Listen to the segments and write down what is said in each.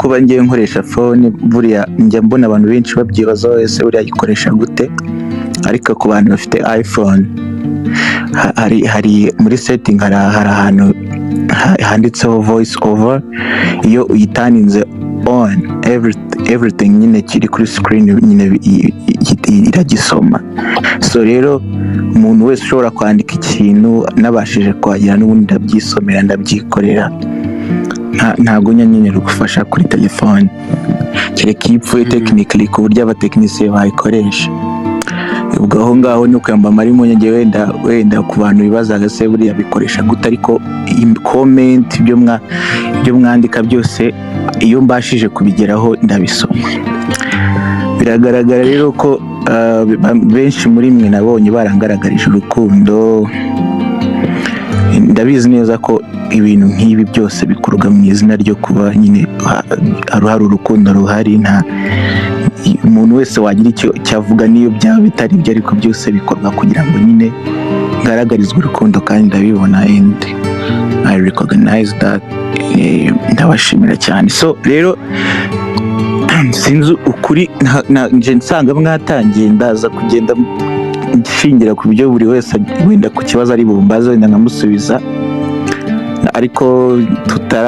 kuba ngiye nkoresha phone, buriya njya mbona abantu benshi babyibazaho: ese buriya ayikoresha gute? Ariko ku bantu bafite iPhone, hari muri setting, hari ahantu handitseho voice over. Iyo uyiturninze on, everything nyine kiri kuri screen nyine iragisoma. So rero umuntu wese ushobora kwandika ikintu nabashije kuhagera, n'ubundi ndabyisomera, ndabyikorera. Ntabwo njya nkenera ubufasha kuri telefone, kereka iyo ipfuye technically, ku buryo abatekinisiye bayikoresha. Ubwo aho ngaho ni ukuyamba marimo njye. Wenda ku bantu bibazaga: se buriya bikoresha gute? Ariko iyi comment, ibyo mwandika byose, iyo mbashije kubigeraho ndabisoma. Biragaragara rero ko benshi muri mwe nabonye barangaragarije urukundo. Ndabizi neza ko ibintu nk'ibi byose bikorwa mu izina ryo kuba nyine hari urukundo ruhari. Nta umuntu wese wagira icyo cyavuga, niyo byaba bitari byo, ariko byose bikorwa kugira ngo nyine ngaragarizwe urukundo, kandi ndabibona and I recognize that. Ndabashimira cyane. So rero sinzi ukuri, nje nsanga mwatangiye, ndaza kugenda nshingira ku byo buri wese wenda ku kibazo ari bumbaze, wenda nkamusubiza. Ariko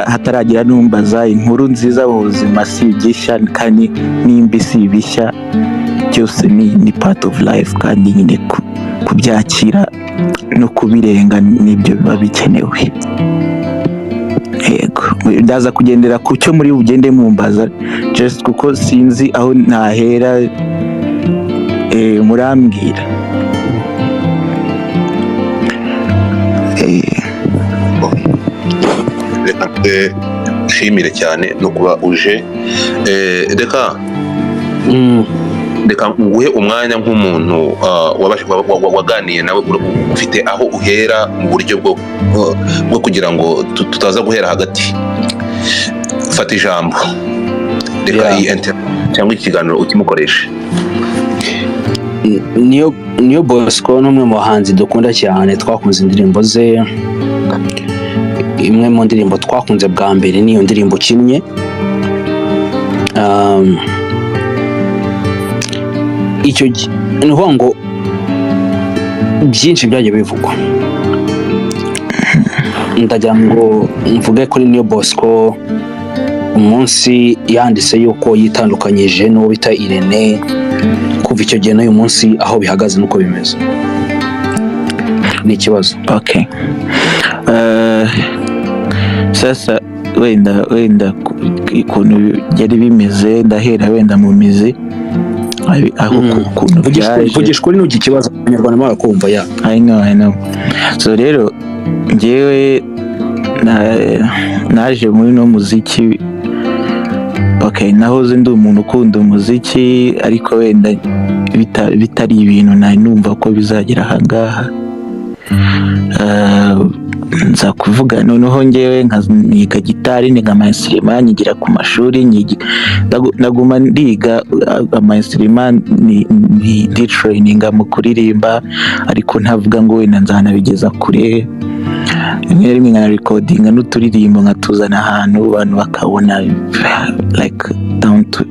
hataragira n'umbaza, inkuru nziza mu buzima si igishya, kandi nimba si ibishya, byose ni part of life, kandi nyine kubyakira no kubirenga nibyo biba bikenewe. Yego, ndaza kugendera ku cyo muri bugende mumbaza, just kuko sinzi aho nahera. Murambwira. Reka nshimire cyane no kuba uje. Reka reka nguhe umwanya nk'umuntu waganiye nawe, ufite aho uhera mu buryo bwo kugira ngo tutaza guhera hagati. Fata ijambo, reka iyi cyangwa ikiganiro ukimukoreshe. Niyo Bosco ni umwe mu bahanzi dukunda cyane, twakunze indirimbo ze. Imwe mu ndirimbo twakunze bwa mbere niyo ndirimbo ukinnye. Icyo ni ukuvuga ngo byinshi byagiye bivugwa. Ndagira ngo mvuge kuri Niyo Bosco, umunsi yanditse yuko yitandukanyije n'uwo bita Irene, kuva icyo gihe n'uyu munsi aho bihagaze n'uko bimeze ni ikibazo. Okay. Sasa wenda ukuntu byari bimeze, ndahera wenda mu mizi aho ukuntu byaje. Vugisha ukuri, ntugire ikibazo, Abanyarwanda barakumva ya. I know, I know. So rero njyewe naje muri no muziki, okay, nahoze ndi umuntu ukunda umuziki, ariko wenda bitari ibintu nari numva ko bizagera ahangaha. Nza kuvuga noneho njyewe niga gitari, niga ama instrument, nyigira ku mashuri, ndaguma ndiga ama instrument, ndi traininga mu kuririmba, ariko ntavuga ngo wenda nzanabigeza kure. Rimwe na rimwe nka recordinga n'uturirimbo, nkatuzana ahantu abantu bakabona like down to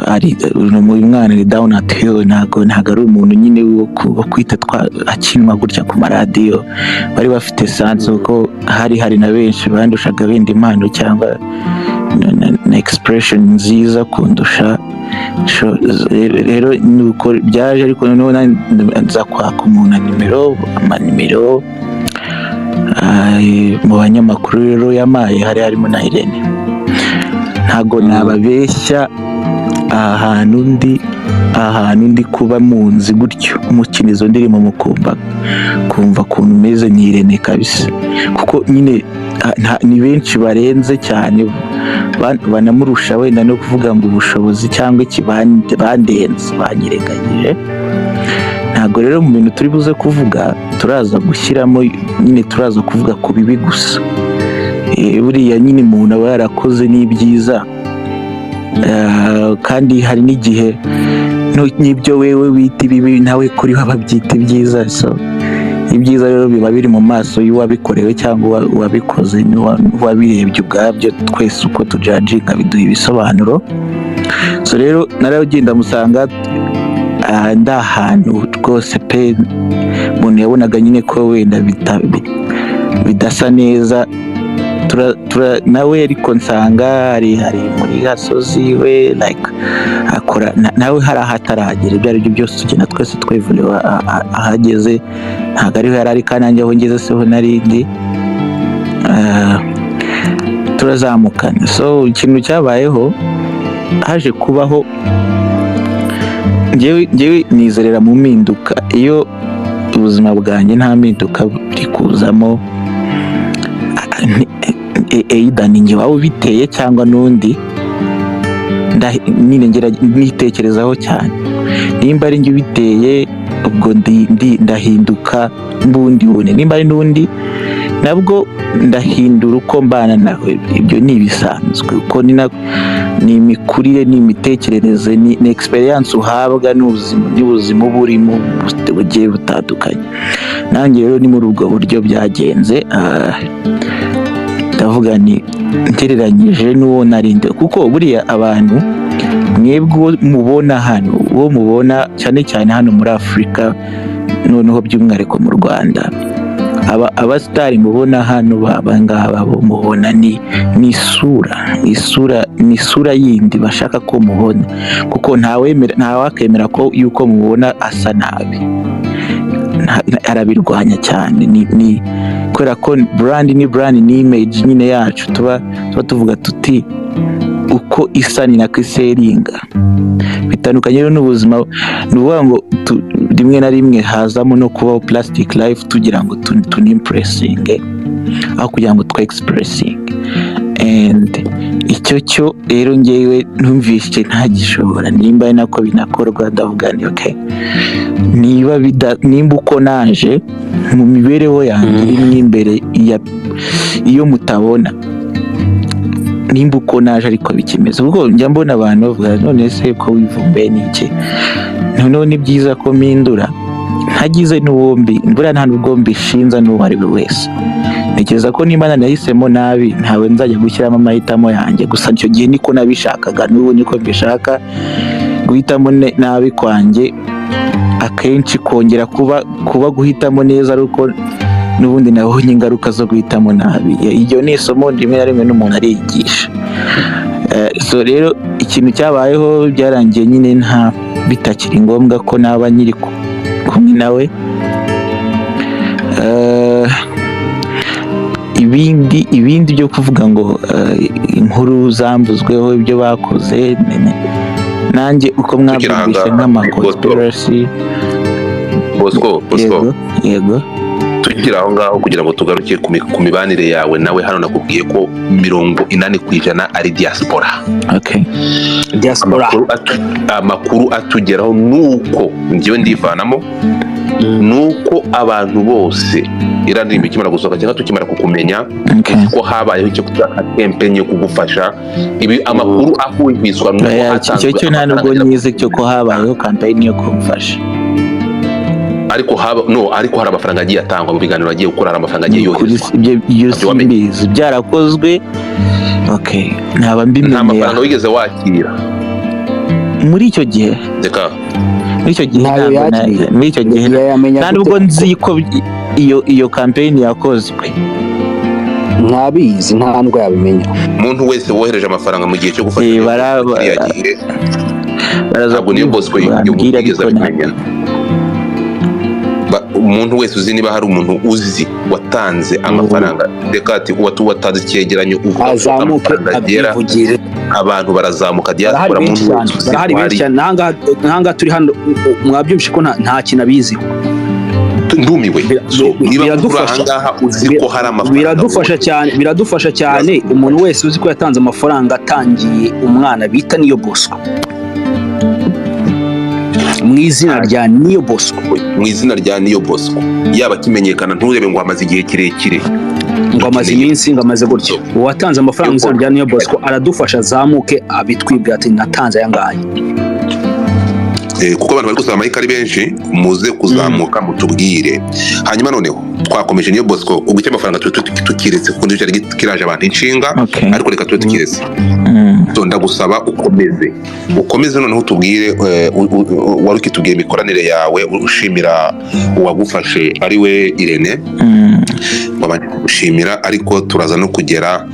ari uyu mwana ni down at heel, ntabwo ari umuntu nyine wo kwita akinwa gutya ku maradiyo. Bari bafite sense kuko hari na benshi bandushaga benda impano cyangwa na expression nziza kundusha. Rero nuko byaje, ariko noneho nza kwaka umuntu nimero, amanimero mu banyamakuru rero yamaye hari harimo na Irene. Ntago nababeshya, aha hantu ndi kuba munzi gutyo, mukina izo ndirimbo, mukumva kumva ukuntu umeze, ni Irene kabisa, kuko nyine ni benshi barenze cyane banamurusha wenda no kuvuga ngo ubushobozi cyangwa iki, bandenze, banyirengagije. Ntabwo rero mu bintu turi buze kuvuga turaza gushyiramo nyine, turaza kuvuga ku bibi gusa. Buriya nyine umuntu aba yarakoze n'ibyiza, kandi hari n'igihe n'ibyo wewe wita ibibi nawe kuri we ababyita ibyiza. So Ibyiza rero biba biri mu maso y'uwabikorewe cyangwa uwabikoze n'uwabirebye ubwabyo. Twese uko tujudginga biduha ibisobanuro. So rero naragenda musanga ndi ahantu rwose pe, umuntu yabonaga nyine ko wenda bidasa neza. Nawe ariko nsanga ari muri gasozi we, like akora nawe hari aho ataragera. Ibyo ari byo byose tugenda twese twivuriwe ahageze, ntabwo ariho yari ari, kandi nanjye aho ngeze siho nari ndi. Turazamukana. So ikintu cyabayeho, haje kubaho, njyewe nizerera mu mpinduka. Iyo ubuzima bwanjye nta mpinduka buri kuzamo, either ni njye waba ubiteye cyangwa n'undi, nyine nitekerezaho cyane. Nimba ari njye ubiteye, ubwo ndahinduka mbundi bune. Nimba ari n'undi, nabwo ndahindura uko mbana nawe. Ibyo ni ibisanzwe, uko ni imikurire, ni imitekerereze, ni experience uhabwa n'ubuzima uba urimo bugiye butandukanye. Nanjye rero ni muri ubwo buryo byagenze. Ndavuga ni ngereranyije n'uwo narinde, kuko buriya abantu mwebwe uwo mubona hano, uwo mubona cyane cyane hano muri Afurika, noneho by'umwihariko mu Rwanda, abasitari mubona hano, baba ngaba bo mubona ni isura yindi bashaka ko mubona, kuko ntawemera, ntawakemera ko yuko mubona asa nabi. Arabirwanya cyane. Ni kubera ko brand ni brand, ni image nyine yacu. Tuba tuvuga tuti uko isa ni nako isellinga. Bitandukanye rero n'ubuzima. Ni ukuvuga ngo rimwe na rimwe hazamo no kubaho plastic life tugira ngo tunimpressinge aho kugira ngo twe expressinge. And icyo cyo rero ngewe numvise ntagishobora, nimba ari nako binakorwa. Ndavuga ni okay, niba nimba uko naje mu mibereho yanjye irimo imbere iyo mutabona, nimba uko naje ariko bikimeze, kuko njya mbona abantu bavuga: "None se ko wivumbuye ni iki?" Noneho ni byiza ko mpindura ntagize n'uwo mbi, buriya nta n'ubwo mbishinza n'uwo ari we wese. Ntekereza ko nimba nanahisemo nabi, ntawe nzajya gushyiramo amahitamo yanjye. Gusa icyo gihe niko nabishakaga, n'ubu niko mbishaka. Guhitamo nabi kwanjye akenshi kongera kuba guhitamo neza, ari uko n'ubundi nabonye ingaruka zo guhitamo nabi. Iryo ni isomo rimwe na rimwe n'umuntu ariyigisha. So rero ikintu cyabayeho, byarangiye nyine nta bitakiri ngombwa ko naba nkiri kumwe nawe. Ibindi byo kuvuga ngo inkuru zamvuzweho, ibyo bakoze, nanjye uko Tukiri aha mwabyumvise ngaha, nk'ama Bosco. conspiracy. Bosco, Bosco. Yego. Tukiri aho ngaho, kugira ngo tugaruke ku mibanire yawe nawe hano, nakubwiye ko 80% ari diaspora. Okay. Diaspora. Amakuru atugeraho nuko njyewe ndivanamo, nuko abantu bose iriya ndirimbo ikimara gusohoka cyangwa tukimara kukumenya, ko habayeho icyo kwita campaign yo kugufasha. Ibi amakuru ahwihwiswa nuko Oya, icyo hatanzwe cyo nta nubwo amafaranga nize cyo ko habayeho campaign yo kumfasha. Ariko haba no, ariko hari amafaranga agiye atangwa mu biganiro agiye gukora, hari amafaranga agiye Kuri yoherezwa. Ibyo Ntabyo wamenye. simbizi. Byarakozwe, okay, ntaba Nta mbimenyeye. mafaranga wigeze wakira? Muri icyo gihe, Reka. muri icyo gihe Ntayo ntabwo yakiriye. muri icyo gihe Yayamenya nta gute? nubwo nzi ko iyo campaign yakozwe. Ntabizi, nta nubwo yabimenya. Umuntu wese wohereje amafaranga mu gihe cyo gufasha kiriya gihe, Baraza ntabwo niyo Bosco bambwira, yigeze ariko abimenya. Umuntu wese uzi, niba hari umuntu uzi watanze amafaranga, reka ati watanze icyegeranyo uvuga ko Azamuke amafaranga agera abyivugire. Abantu barazamuka, Barahari diaspora, benshi umuntu cyane. wese uzi Barahari ko benshi hari cyane. Ntahangaha turi hano, mwabyumvishe ko nta kintu abiziho. Ndumiwe. So, niba uri Biradufasha. ahangaha uzi ko hari amafaranga Biradufasha cyane, biradufasha cyane. Umuntu wese uzi ko yatanze amafaranga atangiye umwana bita Niyo Bosco, mu izina rya Niyo Bosco, mu izina rya Niyo Bosco, yaba akimenyekana, nturebe ngo amaze igihe kirekire, ngo amaze iminsi, ngo amaze gutya, uwatanze amafaranga mu izina rya Niyo Bosco aradufasha, azamuke abitwibwira ati: "Natanze aya ngaya." Kuko abantu bari gusaba mic ari benshi, muze kuzamuka mutubwire. Hanyuma noneho twakomeje Niyo Bosco. Ubwo icyo amafaranga tube tukiretse, kuko nicyo cyari kiraje abantu inshinga. Ariko reka tube tukiretse. So ndagusaba ukomeze, ukomeze noneho utubwire, wari ukitubwira imikoranire yawe, ushimira uwagufashe ari we Irene. Wabanje gushimira, ariko turaza no kugera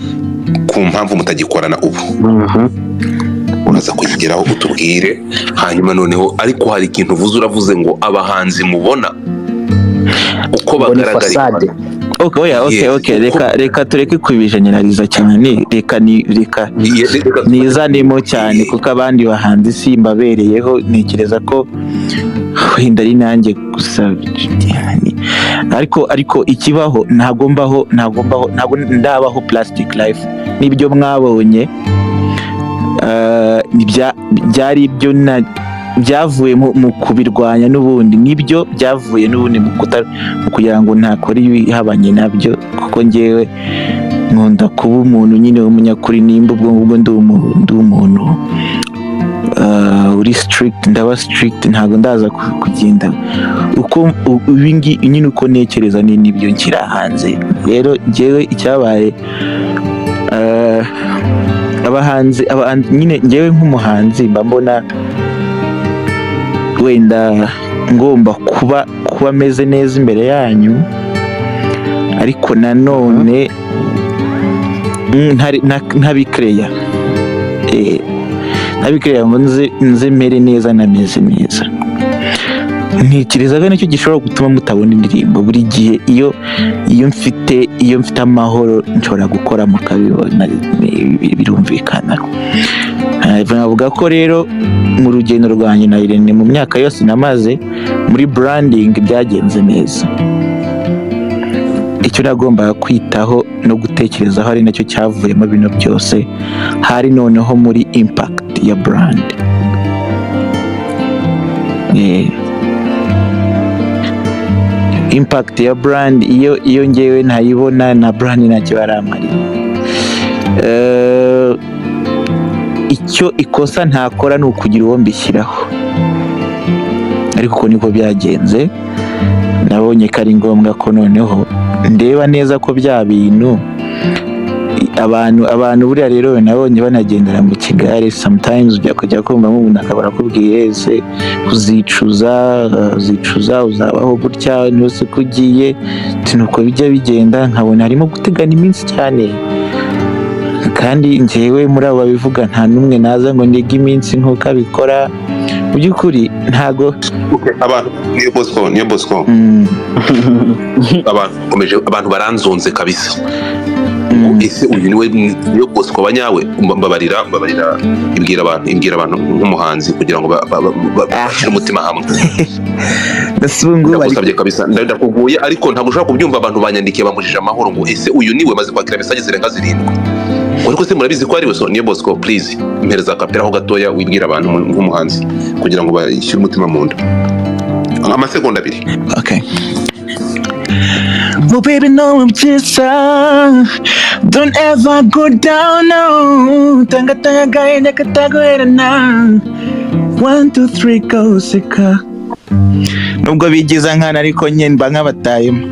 ku mpamvu mutagikorana ubu. Uraza kuyigeraho utubwire. Hanyuma noneho ariko hari ikintu uvuze, uravuze ngo abahanzi mubona uko Ngo ni bagaragara. Façade. Okay, oya, okay. Okay, reka tureke kubijeneraliza cyane, reka ni reka nizanemo cyane, kuko abandi bahanzi simbabereyeho. Ntekereza ko wenda ari nanjye gusa, ariko ikibaho, ntabwo mbaho, ntabwo mbaho, ntabwo ndabaho plastic life. N'ibyo mwabonye byari ibyo byavuye mu kubirwanya n'ubundi, nibyo byavuye n'ubundi mu kugira ngo ntakora ibihabanye nabyo, kuko njyewe nkunda kuba umuntu nyine w'umunyakuri. Nimba ubwo ngubwo ndi umuntu uri strict, ndaba strict. Ntabwo ndaza kugenda uko nyine uko ntekereza ni nibyo nshyira hanze. Rero njyewe icyabaye, abahanzi nyine, njyewe nk'umuhanzi mba mbona wenda ngomba kuba meze neza imbere yanyu, ariko nanone ntabikereya, ntabikereya ngo nze mere neza, nameze neza. Ntekereza ko nicyo gishobora gutuma mutabona indirimbo buri gihe. Iyo mfite amahoro nshobora gukora mukabibona, birumvikana. Navuga ko rero mu rugendo rwanjye na Irene, mu myaka yose namaze muri branding, byagenze neza. Icyo nagombaga kwitaho no gutekerezaho, ari nacyo cyavuyemo bino byose, hari noneho muri impact ya brand. Impact ya brand, iyo ngewe ntayibona, na brand ntacyo baramarira. Icyo ikosa ntakora ni ukugira uwo mbishyiraho, ariko uko niko byagenze. Nabonye ko ari ngombwa ko noneho ndeba neza ko bya bintu abantu buriya rero nabonye banagendera mu kigare. Sometimes ujya kujya kumva nk'umuntu akaba arakubwiye: "Ese uzicuza, uzicuza, uzabaho gutya ntose ko ugiye?" Ati nuko bijya bigenda, nkabona harimo gutegana iminsi cyane, kandi njyewe muri abo babivuga nta n'umwe naza ngo ndege iminsi nk'uko abikora. Mu by'ukuri ntago Abantu, Niyo Bosco, Niyo Bosco, abantu bakomeje, abantu baranzonze kabisa. Ese uyu niwe Niyo Bosco banyawe? Mbabarira, mbabarira, ibwira abantu nk'umuhanzi kugira ngo bashyire umutima hamwe. Mbese ubu ngubu bari Ndagusabye kabisa, ndakuguye, ariko ntabwo ushobora kubyumva. Abantu banyandikiye bambujije amahoro ngo ese uyu niwe? Maze kwakira message zirenga 7 ngo ariko se murabizi ko ari we? So Niyo Bosco, please, mpereza akapera ho gatoya, wibwira abantu nk'umuhanzi kugira ngo bashyire umutima mu nda, amasegonda 2. Okay. Well, baby, no, I'm just don't ever go down, no. Tanga tanga gaina katagoera na. One, two, three, go, seka. Nubwo bigiza nkana, ariko nyine mba nkabatayemo.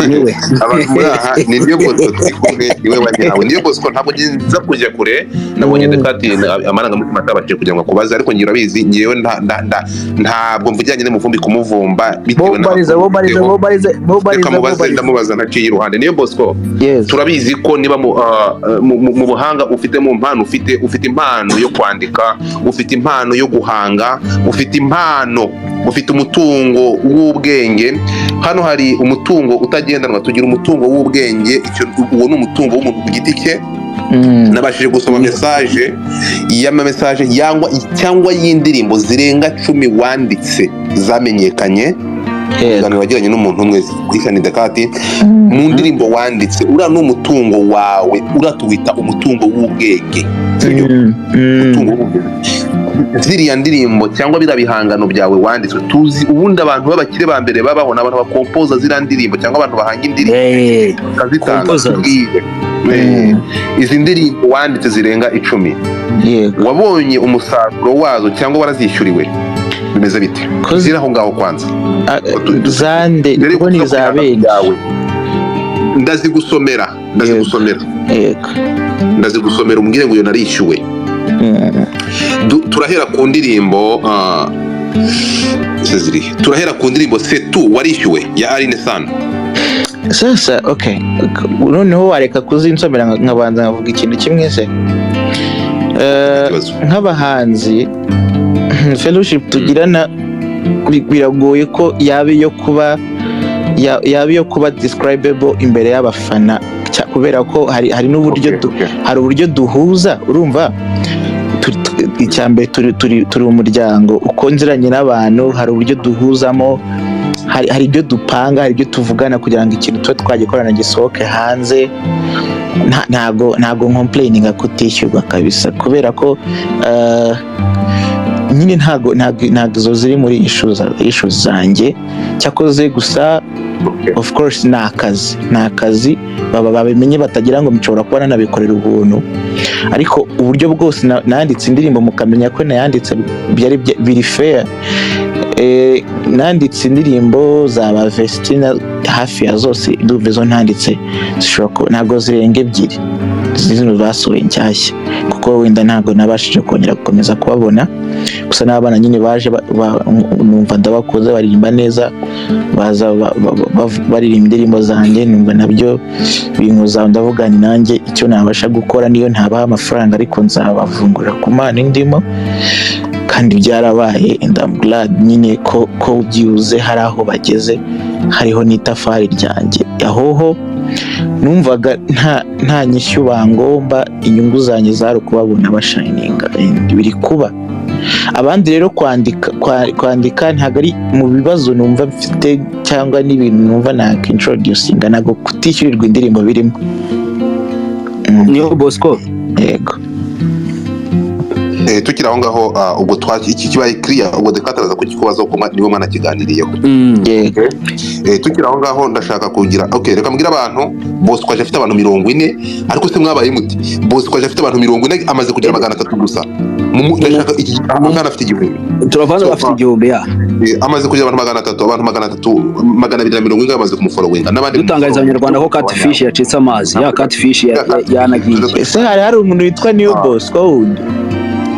Niwe. Abantu muri aha, ni Niyo Bosco turi kumwe, niwe wa nyawe Niyo Bosco. Ntabwo nza kujya kure, nabonye Dekati amarangamutima atabashije kugira ngo akubaze, ariko ngira urabizi, ngewe ntabwo mvugiranye n'umuvumbi kumuvumba bitewe Bobariza. n'amakuru Bobariza. mfiteho. Bobariza, bobariza. Reka mubaze. Bobariza. Ndamubaza ntaciye iruhande. Niyo Bosco, Yes. turabizi ko niba mu buhanga ufite, mu mpano ufite, ufite impano yo kwandika, ufite impano yo guhanga, ufite impano, ufite umutungo w'ubwenge. Hano hari umutungo utagendanwa, tugira umutungo w'ubwenge. Uwo ni umutungo w'umuntu ku giti cye. Nabashije gusoma message y'ama message cyangwa y'indirimbo zirenga 10 wanditse zamenyekanye. Ibiganiro wagiranye n'umuntu umwe, Christian Dekati, mu ndirimbo wanditse, uriya ni umutungo wawe, uriya tuwita umutungo w'ubwenge, sibyo? Umutungo w'ubwenge. Ziriya ndirimbo cyangwa biriya bihangano byawe wanditswe, tuzi ubundi abantu b'abakire ba mbere babaho ni abantu bakompoza ziriya ndirimbo cyangwa abantu bahanga indirimbo bakazitanga. Composers. Tubwire. Izi ndirimbo wanditse zirenga 10, Yego. wabonye umusaruro wazo cyangwa warazishyuriwe? Bimeze bite? Ziri aho ngaho kwanza. Ah, zande Mbere yuko kuko ni tuza za ku bihangano benshi. byawe, ndazigusomera, ndazigusomera. Yego. Ndazigusomera umbwire ngo iyo narishyuwe. Turahera ku ndirimbo, se zirihe? Turahera ku ndirimbo Setu, warishyuwe, ya Aline Sano. Sasa okay, noneho wareka kuzinsomera nkabanza nkavuga ikintu kimwe se? Ikibazo. Nk'abahanzi, fellowship tugirana biragoye ko yaba iyo kuba describable imbere y'abafana, kubera ko hari n'uburyo hari uburyo duhuza. Urumva, icya mbere turi umuryango uko nziranye n'abantu, hari uburyo duhuzamo, hari ibyo dupanga, hari ibyo tuvugana kugira ngo ikintu tuba twagikorana gisohoke hanze. Ntago ncomplaininga kutishyurwa kabisa, kubera ko nyine ntago izo ziri muri issues zanjye. Cyakoze gusa, of course, ni akazi baba babimenye, batagira ngo nshobora kuba nanabikorera ubuntu. Ariko uburyo bwose nanditse indirimbo mukamenya ko nayanditse, byari biri fair. Nanditse indirimbo za ba Vestina hafi ya zose, ndumva izo ntanditse zishobora kuba ntabwo zirenga ebyiri zino basohoye nshyashya, kuko wenda ntabwo nabashije kongera gukomeza kubabona. Gusa n'abana nyine baje numva ndabakunze, baririmba neza, baza baririmba indirimbo zanjye, numva nabyo binkoza, ndavuga ni nanjye icyo nabasha gukora, niyo ntabaha amafaranga ariko nzabavungura ku mana indimo. Kandi byarabaye, and I'm glad nyine ko byibuze hari aho bageze, hariho n'itafari ryanjye. Ahoho numvaga nta nyishyu bangomba, inyungu zanjye zari ukubabona bashininga, and biri kuba. Abandi rero, kwandika ntabwo ari mu bibazo numva mfite cyangwa n'ibintu numva nakintroducinga, ntabwo kutishyurirwa indirimbo birimo. Niyo Bosco. Yego. Tukiri aho ngaho, ubwo iki kibaye clear, ubwo dekataraza kukikubaza kuko niwe mwanakiganiriyeho. Yego. Tukiri aho ngaho, ndashaka kugira, okay, reka mbwire abantu Bosco aje afite abantu 40, ariko se mwabaye muti Bosco aje afite abantu 40, amaze kugira 300 gusa. Ndashaka iki ahangana afite 1000. Turavanze. So, bafite 1000 ya. Amaze kugira abantu 300, abantu 300, 240 bamaze kumufollowinga n'abandi. Dutangariza abanyarwanda ko Catfish yacitse amazi ya Catfish yanagiye. Ese hari umuntu witwa Niyo Bosco wundi?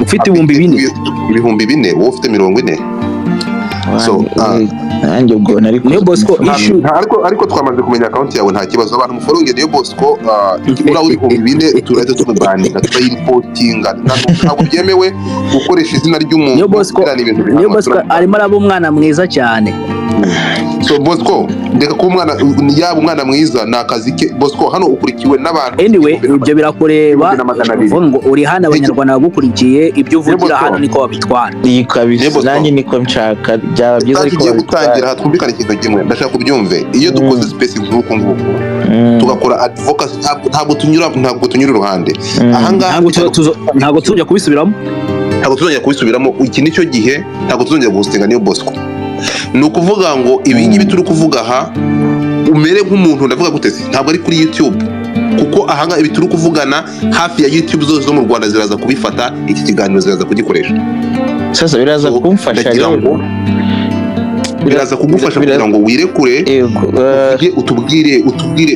Ufite 4000. 4000, wowe ufite 40. So, Nanjye ubwo nari Niyo Bosco, issue. Ariko twamaze kumenya account yawe, nta kibazo. Abantu mufollowinge Niyo Bosco. Uriya w'ibihumbi 4 turahita tumubaninga, turayireportinga. Ntabwo byemewe gukoresha izina ry'umuntu. Niyo Bosco. Biriya ni ibintu Niyo bihanwa. Bosco arimo araba umwana mwiza cyane. So Bosco, ndeka kuba umwana, yaba umwana mwiza ni akazi ke. Bosco, hano ukurikiwe n'abantu Anyway, 1200 ibyo birakureba. 1200. Uvuga ngo uri hano, abanyarwanda bagukurikiye, ibyo uvugira Bosco. hano niko babitwara. Iyi kabisa. Niyo Bosco. Nanjye niko nshaka, byaba byiza ariko Tugiye babitwara. gutangira aha, twumvikane ikintu kimwe, ndashaka kubyumve. Iyo dukoze space nk'uku nguku, tugakora advocacy, ntabwo tunyura iruhande ahangaha. Ntabwo tuzongera kubisubiramo. Ntabwo tuzongera kubisubiramo. Iki nicyo gihe, ntabwo tuzongera guhostinga Niyo Bosco. Ni ukuvuga ngo ibi ngibi turi kuvuga aha, umere nk'umuntu, ndavuga gute se, ntabwo ari kuri YouTube, kuko ahangaha ibi turi kuvugana hafi ya YouTube zose zo mu Rwanda ziraza kubifata, iki kiganiro ziraza kugikoresha. Sasa biraza So, kumfasha ndagira rero. ngo biraza kugufasha kugira ngo wirekure, Yego, uvuge, utubwire.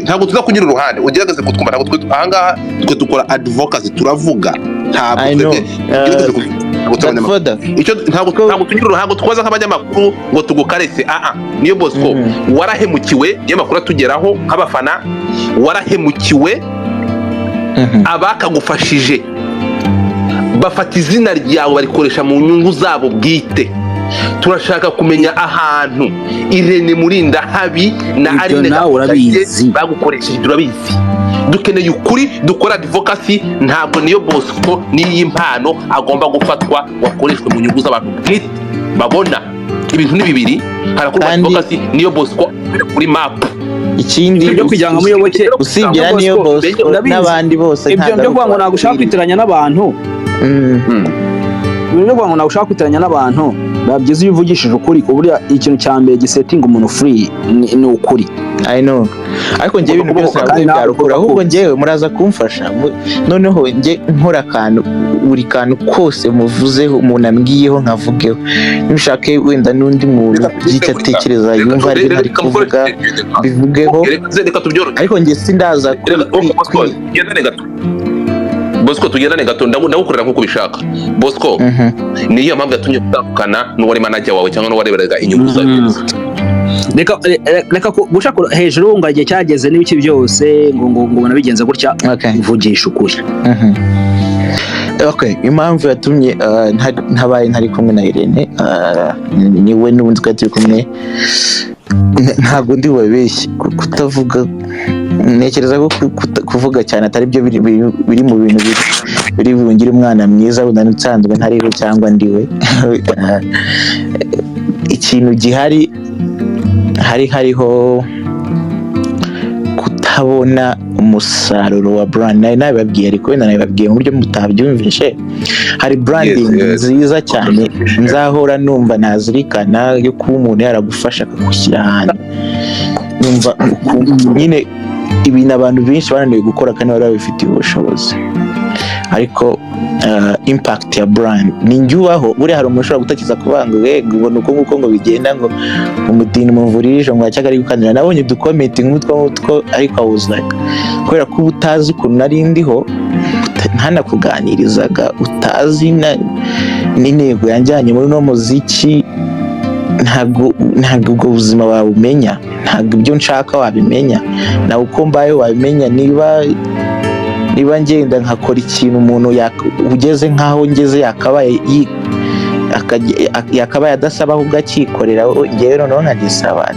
Ntabwo tuza kunyura uruhande, ugerageze kutwumva. Ntabwo twe ahangaha twe dukora advocacy, turavuga, ntabwo I know. twebwe tugerageze ntabwo turi abanyamakuru. Godfather. Icyo ntabwo tunyura uruhande, twaza nk'abanyamakuru ngo tugukarese. Aa, Niyo Bosco, warahemukiwe, niyo makuru atugeraho nk'abafana, warahemukiwe. Abakagufashije bafata izina ryawe barikoresha mu nyungu zabo bwite. Turashaka kumenya ahantu Irene Murindahabi na Ibyo Aline nawe Gahongayire urabizi. bagukoresheje. Turabizi, dukeneye ukuri, dukora advocacy. Ntabwo Niyo Bosco n'iyi mpano agomba gufatwa ngo akoreshwe mu nyungu z'abantu bwite babona. Ibintu ni bibiri, harakorwa advocacy, Niyo Bosco kuri map. Ikindi, Ibyo kugira ngo muyoboke usibye na Niyo Bosco Ndabizi. n'abandi bose, Ibyo ntabwo byo ari kuvuga ngo ntabwo ushaka kwitiranya n'abantu. Ibintu byo kuvuga ngo ntabwo ushaka kwitiranya n'abantu, biba byiza iyo uvugishije ukuri. Buriya ikintu cya mbere gisettinga umuntu free ni ukuri. I know, ariko njyewe ibintu byose Kandi ntabwo nawe byarukura. ugomba Ahubwo njyewe muraza kumfasha. Noneho njye nkora akantu, buri kantu kose muvuzeho, umuntu ambwiyeho, nkavugeho. Nushake wenda n'undi muntu Reka tugire by'icyo gutya. atekereza, yumva ari ntari Reka mukore kuvuga, bivugeho. Reka tubyoroshye. Ariko njye sindaza Reka, okay, Bosco, tugendane gato. Bosco, tugendane gato. Ndagukorera nk'uko ubishaka, Bosco. Niyo mpamvu yatumye utandukana n'uwari manager wawe cyangwa n'uwareberaga inyungu zawe? Reka guca hejuru ngo igihe cyageze n'ibiki byose, ngo ubona bigenze gutya. Vugisha ukuri. Okay, impamvu yatumye ntabaye ntari kumwe na Irene, niwe n'ubundi twari turi kumwe, ntabwo ndi bubabeshye. Kutavuga, ntekereza ko kuvuga cyane atari byo biri mu bintu biri bungire umwana mwiza, wenda nsanzwe ntariwe cyangwa ndiwe. Ikintu gihari, hariho kutabona umusaruro wa brand. Nari nabibabwiye, ariko wenda nabibabwiye mu buryo mutabyumvishe. Hari branding nziza cyane nzahora numva nazirikana, yo kuba umuntu yaragufasha akagushyira ahantu, numva nyine ibintu abantu benshi bananiwe gukora kandi bari babifitiye ubushobozi. Ariko impact ya brand ni njye ubaho. Buriya hari umuntu ushobora gutekereza kuvuga ngo ngo ubona uko nguko ngo bigenda, ngo umutindi muvurije ngo yacyaga ari gukandira. Nabonye uducomment nk'utwo ngutwo, ariko I was like, kubera ko uba utazi ukuntu nari ndiho, ntanakuganirizaga, utazi n'intego yanjyanye muri uno muziki, ntabwo ubwo buzima wabumenya, ntabwo ibyo nshaka wabimenya, nawe uko mbayeho wabimenya. Niba ngenda nkakora ikintu umuntu ugeze nk'aho ngeze yakabaye yakabaye adasaba, ahubwo akikorera, ngewe noneho nkagisaba,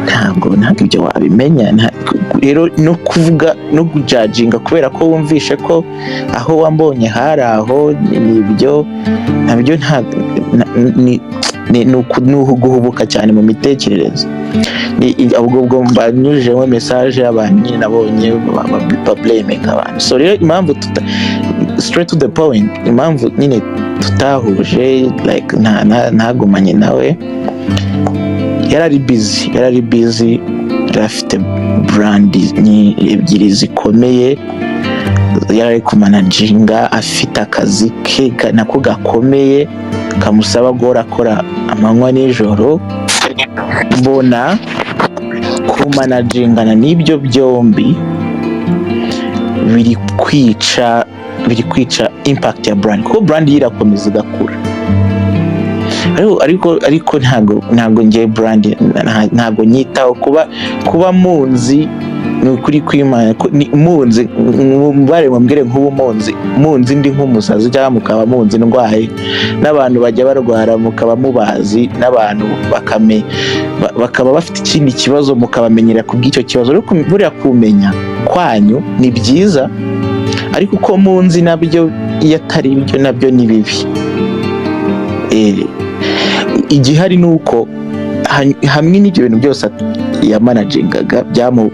ntabwo ibyo wabimenya. Rero no kuvuga no kujudginga kubera ko wumvishe ko aho wambonye hari aho, ni ibyo nabyo ni uguhubuka cyane mu mitekerereze. Ubwo mbanyujijemo message y'abantu nyine nabonye bablaminga abantu. So rero impamvu tuta, straight to the point, impamvu nyine tutahuje, like ntagumanye nawe, yari ari busy, yari afite brand ebyiri zikomeye yari ari kumanaginga, afite akazi ke nako gakomeye kamusaba guhora akora amanywa n'ijoro. Mbona kumanagingana n'ibyo byombi biri kwica impact ya brand, kuko brand yo irakomeza igakura. Ariko ntabwo ngiye brand ntabwo nyitaho. Kuba munzi, ni ukuri kw'Imana munzi mubare mubwire nk'ubu munzi ndi nk'umusazi, cyangwa mukaba munzi ndwaye, n'abantu bajya barwara mukaba mubazi, n'abantu bakaba bafite ikindi kibazo mukabamenyera ku bw'icyo kibazo. Ariko buriya kumenya kwanyu ni byiza, ariko uko munzi nabyo iyo atari byo nabyo ni bibi. Igihari ni uko hamwe n'ibyo bintu byose yamanagingaga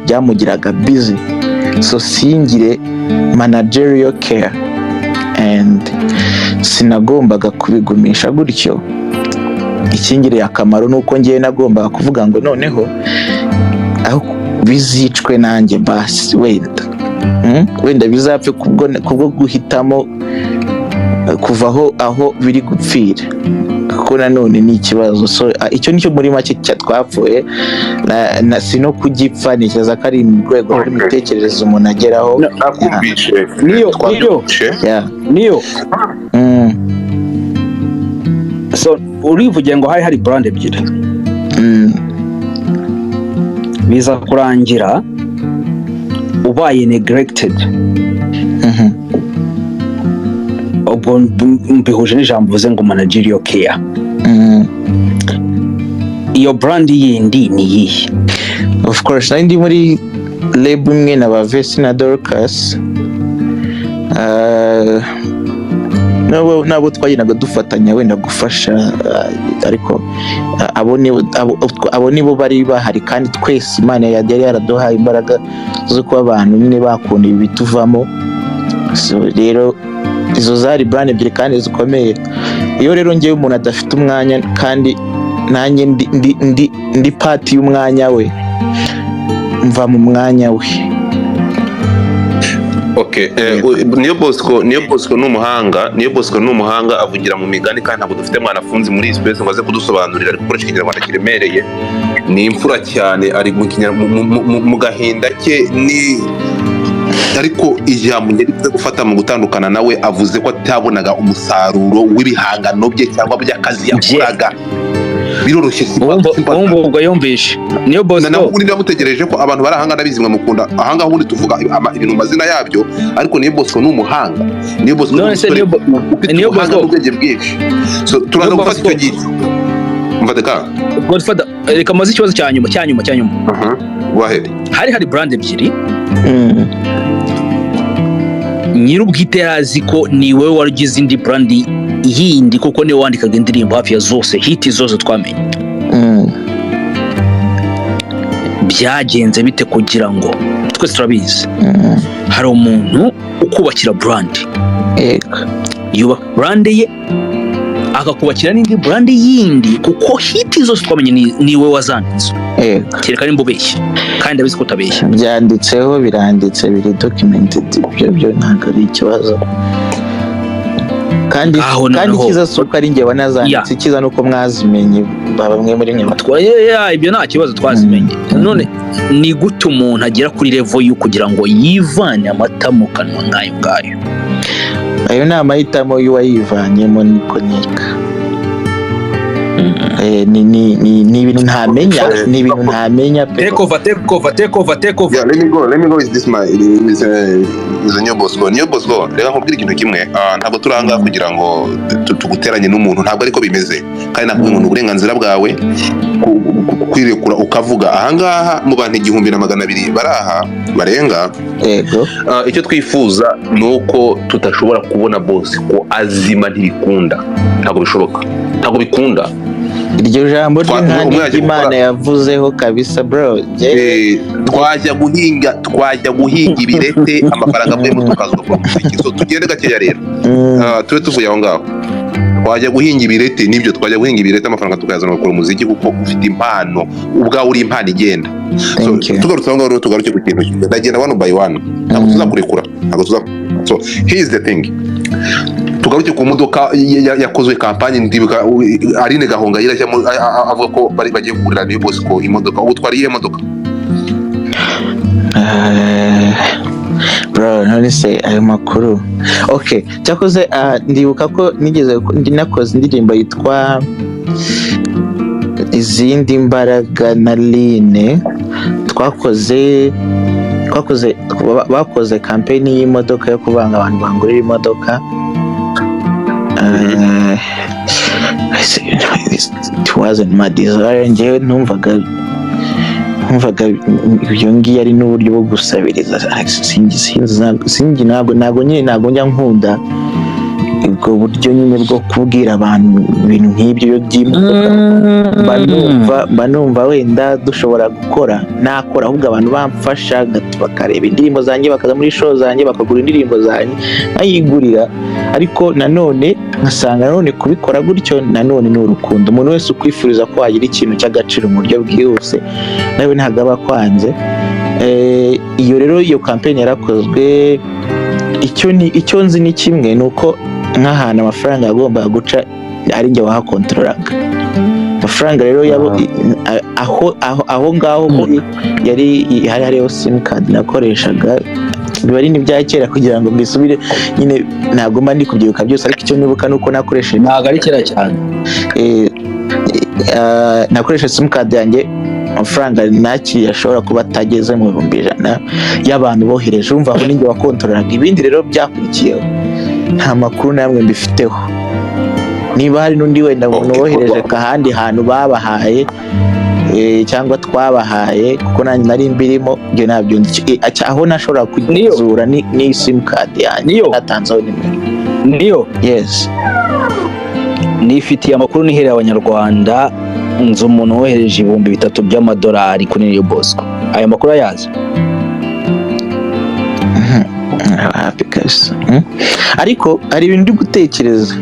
byamugiraga busy, so singire managerial care, and sinagombaga kubigumisha gutyo. Ikingiriye akamaro ni uko ngewe nagombaga kuvuga ngo noneho aho bizicwe nanjye basi wenda, Wenda bizapfe kubwo guhitamo kuva aho biri gupfira, kuko nanone ni ikibazo. So icyo nicyo muri make twapfuye na si no kugipfa. Ntekereza ko ari mu rwego rw'imitekerereze umuntu ageraho. Nakumvishe. Niyo, niyo. Twabyumvishe. Yeah. Niyo. So urivugiye ngo hari brand ebyiri, biza kurangira ubaye neglected. Ubwo mbihuje n'ijambo uvuze ngo managerial care. Iyo brand yindi ni iyihe? Of course nari ndi muri label imwe na ba Vesi na Dorcas. Nabo twagendaga dufatanya wenda gufasha, ariko abo nibo bari bahari, kandi twese Imana yari yaraduhaye imbaraga zo kuba abantu nyine bakunda ibi bituvamo. So rero Izo zari brand ebyiri kandi zikomeye. Iyo rero ngewe umuntu adafite umwanya kandi nanjye ndi part y'umwanya we, mva mu mwanya we. Okay, Niyo Bosco ni umuhanga. Niyo Bosco ni umuhanga, avugira mu migani, kandi ntabwo dufite mwanafunzi muri iyi space ngo aze kudusobanurira. Ari gukoresha Ikinyarwanda kiremereye, ni imfura cyane, ari mu gahinda ke ni, ariko ijambo ngeri tuze gufata mu gutandukana nawe, avuze ko atabonaga umusaruro w'ibihangano bye cyangwa by'akazi yakoraga. Biroroshye, si Wumva wumva ubwo yumvishe Niyo na Bosco. Naho ubundi ndamutegereje ko abantu bari ahangaha bizimwe mukunda ahangaha. Ubundi tuvuga ibintu mu mazina yabyo, ariko Niyo Bosco ni umuhanga. Niyo Bosco ni None se umusore ufite Niyo ubuhanga Bosco n'ubwenge bwinshi. So turaza Niyo gufata Bosco. icyo gito mfate ka Godfather, reka maze ikibazo cya nyuma, cya nyuma, cya nyuma. Go ahead. Hari brand ebyiri. Nyir'ubwite yari azi ko ni wowe wari ugize indi brand yindi, kuko niwe wandikaga indirimbo hafi ya zose, hit zose twamenye. Byagenze bite kugira ngo, twese turabizi, hari umuntu ukubakira brand, yubaka brand ye, akakubakira n'indi brand yindi, kuko hit zose twamenye ni wowe wazanditse? Kereka nimba ubeshya, kandi ndabizi ko utabeshya. Byanditseho, biranditse, biri documented. Ibyo byo ntabwo ari ikibazo kandi Aho kandi noneho. icyiza si uko ari njye wanazanditse, icyiza ni uko mwazimenye bamwe muri mwe. Yeah, ibyo nta kibazo, twazimenye. None ni gute umuntu agera kuri level yo kugira ngo yivane amata mu kanwa nk'ayo ngayo? Ayo ni amahitamo y'uwayivanyemo, niko nkeka. Ni ibintu ntamenya, ni ibintu ntamenya pe. Take over, take over, take over, take over. Yeah, let me go with this, my with Niyo Bosco. Niyo Bosco, reka nkubwire ikintu kimwe. Ntabwo turi ahangaha kugira ngo tuguteranye n'umuntu, ntabwo ariko bimeze. Kandi nakubwiye ngo ni uburenganzira bwawe kwirekura ukavuga. Ahangaha mu bantu 1200 bari aha barenga, icyo twifuza ni uko tudashobora kubona Bosco azima. Ntibikunda, ntabwo bishoboka, ntabwo bikunda. Iryo jambo ry'inkani Umwe yaje ry'Imana gukora- yavuzeho kabisa, bro. Twajya guhinga ibirete, amafaranga avuyemo tukaza ugakora umuziki. So tugende gakeya rero. Tube tuvuye aho ngaho, twajya guhinga ibirete, nibyo, twajya guhinga ibirete, amafaranga tukayazana ugakora umuziki, kuko ufite impano, ubwawe uri impano igenda. So, Thank you. tugarutse aho ngaho rero, tugaruke ku kintu kimwe. Ndagenda one by one, ntabwo tuzakurekura, ntabwo tuza. So here is the thing: tugaruke ku modoka yakozwe campaign. Ndibuka Aline Gahongayire ajyamo avuga ko bari bagiye kugurira Niyo Bosco imodoka. Ubu twari iyihe modoka? Bro, none se ayo makuru? Okay, cyakoze ndibuka ko nigeze nakoze indirimbo yitwa Izindi Mbaraga na Line. Twakoze bakoze campaign y'imodoka yo kuvanga abantu bangurira imodoka. It wasn't my desire. Njyewe numvaga ibyo ngiyo ari n'uburyo bwo gusabiriza. Sinzi, ntabwo nyine, ntabwo njya nkunda ubwo buryo nyine bwo kubwira abantu ibintu nk'ibyo by'imodoka. Mba numva wenda dushobora gukora, nakora ahubwo abantu bamfasha bakareba indirimbo zanjye, bakaza muri show zanjye, bakagura indirimbo zanjye nkayigurira. Ariko nanone nkasanga nanone kubikora gutyo nanone ni urukundo. Umuntu wese ukwifuriza ko wagira ikintu cy'agaciro mu buryo bwihuse nawe ntabwo aba akwanze. Iyo rero iyo campaign yarakozwe. Icyo nzi ni kimwe, ni uko nk'ahantu amafaranga yagombaga guca ari njye wahakontorolaga amafaranga. Rero yabo aho ngaho muri yari hari hariho simukadi nakoreshaga. Biba ari n'ibya kera kugira ngo mbisubire nyine, ntabwo mba ndi kubyibuka byose, ariko icyo nibuka ni uko nakoresheje Ntabwo ari kera cyane. Nakoresheje simukadi yanjye, amafaranga nakiriye ashobora kuba atageze mu 100,000 y'abantu bohereje. Urumva aho ninjye wakontorolaga. Ibindi rero byakurikiyeho nta makuru namwe mbifiteho. Niba hari n'undi wenda muntu wohereje ahandi hantu babahaye, cyangwa twabahaye, kuko nanjye nari mbirimo, ibyo ntabyo nzi. Aho nashobora kugenzura ni simukadi yanjye Niyo. natanzeho nimero. Niyo. Yes. Nifitiye amakuru nihereye Abanyarwanda, nzi umuntu wohereje 3000 by'amadolari kuri Niyo Bosco. Ayo makuru ayazi? Happy kabisa. Ariko hari ibintu ndi gutekereza.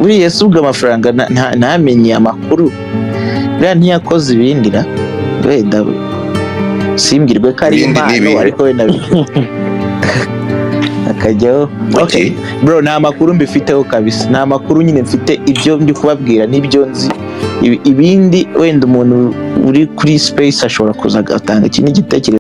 Buriya si ubwo amafaranga ntamenye amakuru, buriya ntiyakoze ibindi ra, wenda simbwirwe ko ari Ibindi ni impano, ibihe? ariko wenda akajyaho. Okay. Bro, nta makuru mbifiteho kabisa, nta makuru nyine mfite. Ibyo ndi kubabwira nibyo nzi. Ibindi wenda umuntu uri kuri space ashobora kuza agatanga ikindi gitekerezo.